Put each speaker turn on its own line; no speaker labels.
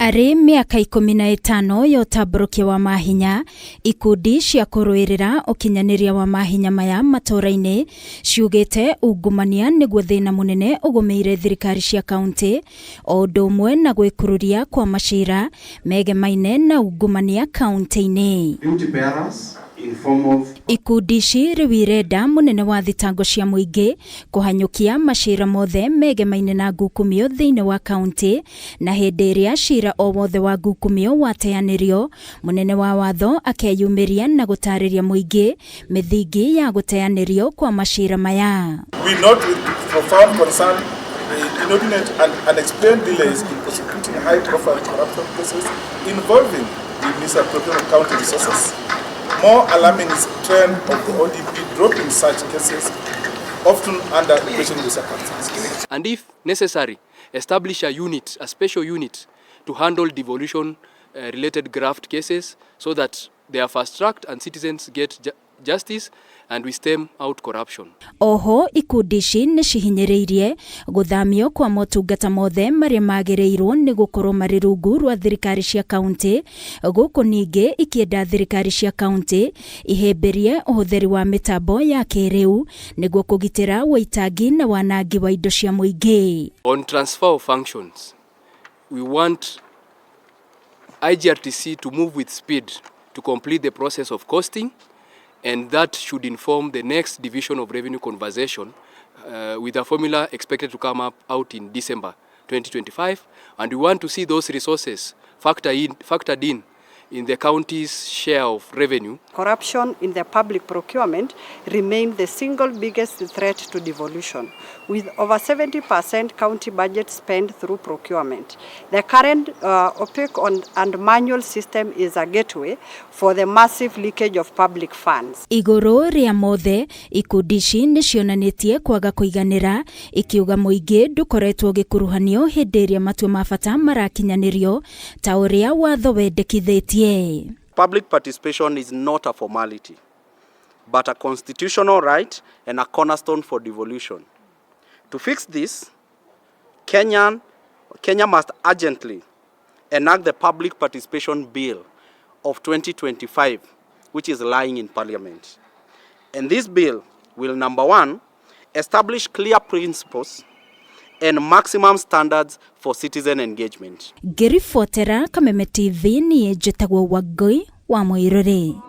Arĩ mĩaka 15 ya ũtambũrũkia wa mahinya, ikundi cia kũrũĩrĩra ũkinyanĩria wa mahinya maya matũũra-inĩ ciugĩte ungumania nĩguo thĩna mũnene ũgũmĩire thirikari cia kaunti, o ũndũ ũmwe na gwĩkururia kwa macira megemaine na ungumania kaunti-inĩ.
Duty bearers in form of
Ikundi ici rĩu irenda mũnene wa thitango cia mũingĩ kũhanyũkia macira mothe megemaine na ngukumio thĩinĩ wa kaunti, na hĩndĩ ĩrĩa cira o wothe wa ngukumio wateanĩrio, mũnene wa watho akeyumĩria na gũtarĩria mũingĩ mĩthingi ya gũteanĩrio kwa macira maya.
We note with profound concern the inordinate and unexplained delays in prosecuting high-profile corruption cases involving the misappropriation of county resources. More alarming is the trend of the ODP dropping such cases, often under questionable circumstances.
And if necessary, establish a unit, a special unit to handle devolution related graft cases so that they are fast tracked and citizens get justice and we stem out corruption.
Oho ikundi ici nĩ cihinyĩrĩirie gũthamio kwa motungata mothe marĩa magĩrĩirwo nĩ gũkorwo marĩ rungu rwa thirikari cia kaunti, gũkũ ningĩ ikĩenda thirikari cia kaunti ihĩmbĩrie ũhũthĩri wa mĩtambo ya kĩrĩu nĩguo kũgitĩra wũitangi na wanangi wa indo cia mũingĩ.
On transfer of functions, we want IGRTC to move with speed to complete the process of costing, and that should inform the next division of revenue conversation with a formula expected to come up out in December 2025. And we want to see those resources factored in the county's share of revenue.
Corruption in the public procurement remained the single biggest threat to devolution, with over 70% county budget spent through procurement. The current opaque and manual system is a gateway for the massive leakage of public funds.
Igũrũ rĩa mothe, ikundi ici nĩ cionanĩtie kwaga kũiganĩra, ikiuga mũingĩ ndũkoretwo ũgĩkuruhanio hĩndĩ ĩrĩa matua ma bata marakinyanĩrio ta ũrĩa watho wendekithĩtie.
Public participation is not a formality, but a constitutional right and a cornerstone for devolution. To fix this, Kenya must urgently enact the Public Participation Bill of 2025, which is lying in Parliament. And this bill will, number one, establish clear principles and maximum standards for citizen engagement.
Ngĩribotera Kameme TV, niĩ njĩtagwo Wangũi wa Mũirũrĩ.